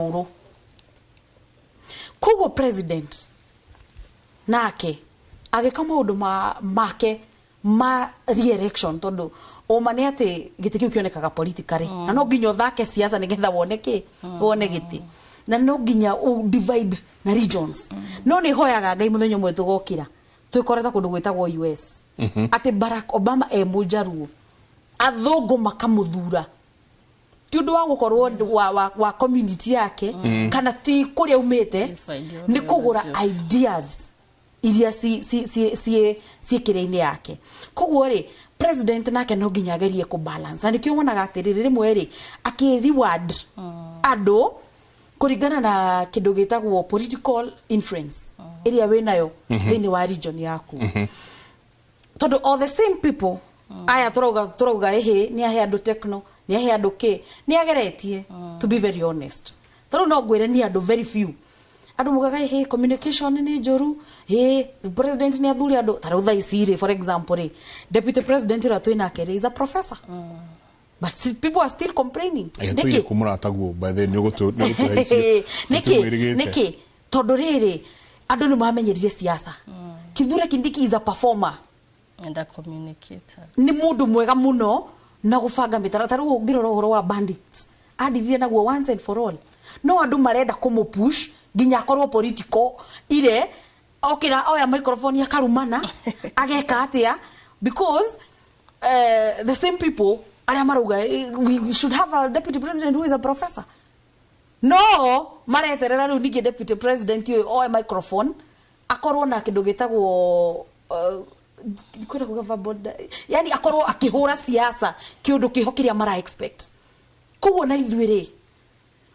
Ũrũ koguo president nake agĩka maũndũ ma make ma re-election, tondũ ũma nĩ atĩ gĩtĩ kĩu kĩonekaga politically, na no nginya ũthake siasa nĩgetha wone kĩ wone gĩtĩ, na no nginya ũ divide na regions. No nĩ hoyaga Ngai mũthenya ũmwe tũgokĩra twĩkorete kũndũ gwĩtagwo US, atĩ Barack Obama e mũnjaruo, athũngũ makamũthura, ti ũndũ wa gũkorwo wa community yake kana ti kũrĩa umĩte. It's ideologies. Nĩ kũgũra ideas iria ci kĩrĩa-inĩ yake. Koguo rĩ, president nake no nginya agerie kũ balance, na nĩkĩo wonaga atĩrĩrĩ, rĩmwe rĩ, akĩ reward andũ kũringana na kĩndũ gĩtagwo political influence ĩrĩa wĩnayo thĩinĩ wa region yaku, tondũ all the same people aya tũrauga ĩhĩ nĩ ahe andũ techno, nĩ ahe andũ kĩ, nĩ ageretie. To be very honest, tondũ no ngwĩre nĩ andũ very few, andũ mugaga ĩhĩ communication nĩ njũru, ĩ president nĩ athuri andũ. Ta rĩu thaa ici rĩ, for example rĩ, deputy president ũrĩa twĩ nake rĩ is a professor, but people are still complaining. Nĩkĩ? Kũmũrataguo by the nĩ ũgũtũhe icio. Nĩkĩ? Nĩkĩ? Tondũ rĩrĩ, andũ nĩ mamenyerire siasa. Kithure Kindiki is a performer and a communicator. Nĩ mũndũ mwega mũno na gũbanga mĩtaratara. Rĩu ũngĩrora ũhoro wa bandits, andirire naguo once and for all. No andũ marenda kũmũ-push nginya akorwo political ire okĩra oya microphone akarumana ageka atĩa, because the same people arĩa marauga we should have a deputy president who is a professor, no mareterera rĩu ningĩ deputy president ũyũ oe microphone akorwo na kĩndũ gĩtagwo kwenda kuga verbal, yani akorwo akĩhũra siasa kĩũndũ kĩho kĩrĩa mara expect. Koguo na ithuĩ rĩ,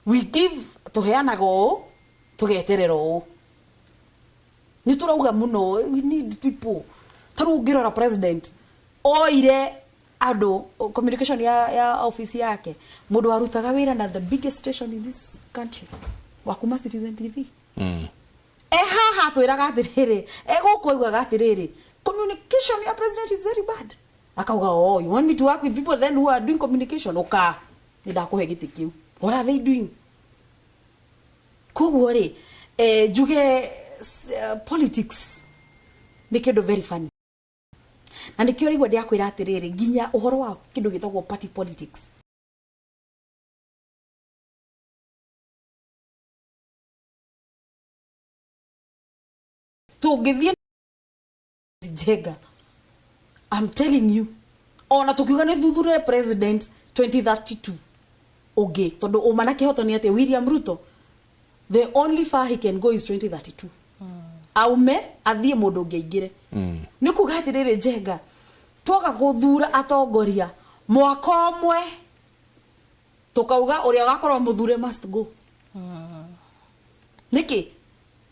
we give, tũheanaga ũũ, tũgeterera ũũ. Nĩ tũrauga mũno we need people. Ta rĩu ũngĩrora president oire andũ communication ya office yake, mũndũ warutaga wĩra na the biggest station in this country, wa kuma Citizen TV. E haha twĩraga atĩrĩrĩ, e gũkũ augaga atĩrĩrĩ, communication ya president is very bad. Akauga, "Oh, you want me to work with people then who are doing communication? Ũka nĩ ndakũhe gĩtĩ kĩu." What are they doing? Koguo rĩ, njuge politics nĩ kĩndũ very funny, na nĩkĩo rĩigua ndĩakwĩra atĩrĩrĩ, nginya ũhoro wa kĩndũ gĩtagwo party politics, tũngĩthiĩ Njenga, I'm telling you, ona tũkiuga nĩ thuthure president 2032 ũngĩ, tondũ ũma na kĩhoto nĩ atĩ William Ruto, the only far he can go is 2032. Aume athiĩ, mũndũ ũngĩ aingĩre. Nĩ kuga atĩrĩrĩ, Njenga, twaga gũthura atongoria mwaka ũmwe, tũkauga ũrĩa ũgakorwo mũthure must go. Nĩkĩ?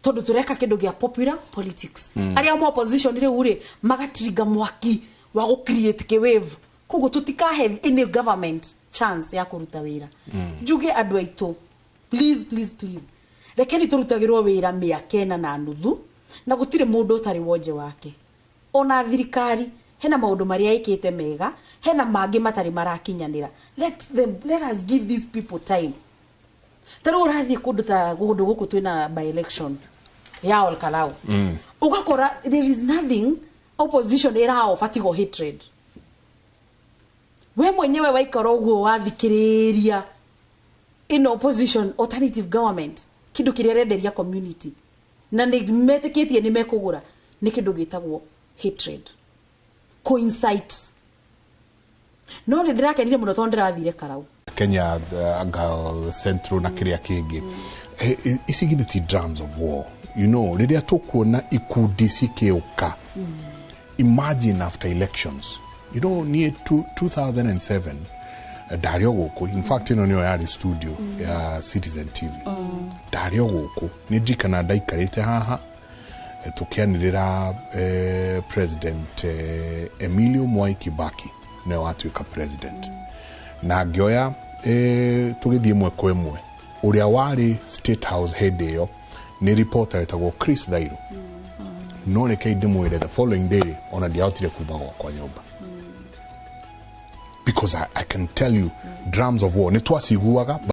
Tondũ tũreka kĩndũ gĩa popular politics. Arĩa mo opposition rĩu rĩ magatringa mwaki wa gũ create kĩ wave, koguo tũtikahe any government chance ya kũruta wĩra. Njuge andũ aitũ, please, please, please, rekeni tũrutagĩrwo wĩra mĩaka 4.5, na gũtirĩ mũndũ ũtarĩ wonje wake. Ona thirikari hena maũndũ marĩa ĩkĩte mega, hena mangĩ matarĩ marakinyanĩra. Let us give these people time. Ta rĩu ũrathiĩ kũndũ ta kũndũ gũkũ twĩna by election ya Olkalau, ũgakora there is nothing opposition ĩraoba tigo hatred. We mwenyewe waikara ũguo wathikĩrĩria in opposition alternative government, kĩndũ kĩrĩa ĩrenderia community na nĩ metĩkĩtie nĩ mekũgũra nĩ kĩndũ gĩtagwo hatred, coincite. No nĩ ndĩrakenire mũno tondũ ndĩrathire Karau. Kenya anga Central na kĩrĩa kĩngĩ. Ici githĩ ti drums of war? Rĩrĩa tũkuona ikundi cikĩũka, imagine after elections, niĩ 2007 ndarĩ o gũkũ. In fact, ĩno nĩyo yarĩ studio ya Citizen TV. Ndarĩ o gũkũ, nĩ ndirikana ndaikarĩte haha, tũkĩanĩrĩra President Emilio Mwai Kibaki nĩwe watuĩka president, na ngĩoya tũgĩthiĩ ĩmwe kwa ĩmwe. Ũrĩa warĩ State House hĩndĩ ĩyo nĩ reporter wetagwo Chris Thairu. No rekei ndĩmwĩre, the following day ona ndiahotire kuma gwakwa nyũmba, because I can tell you drums of war nĩ twaciguaga.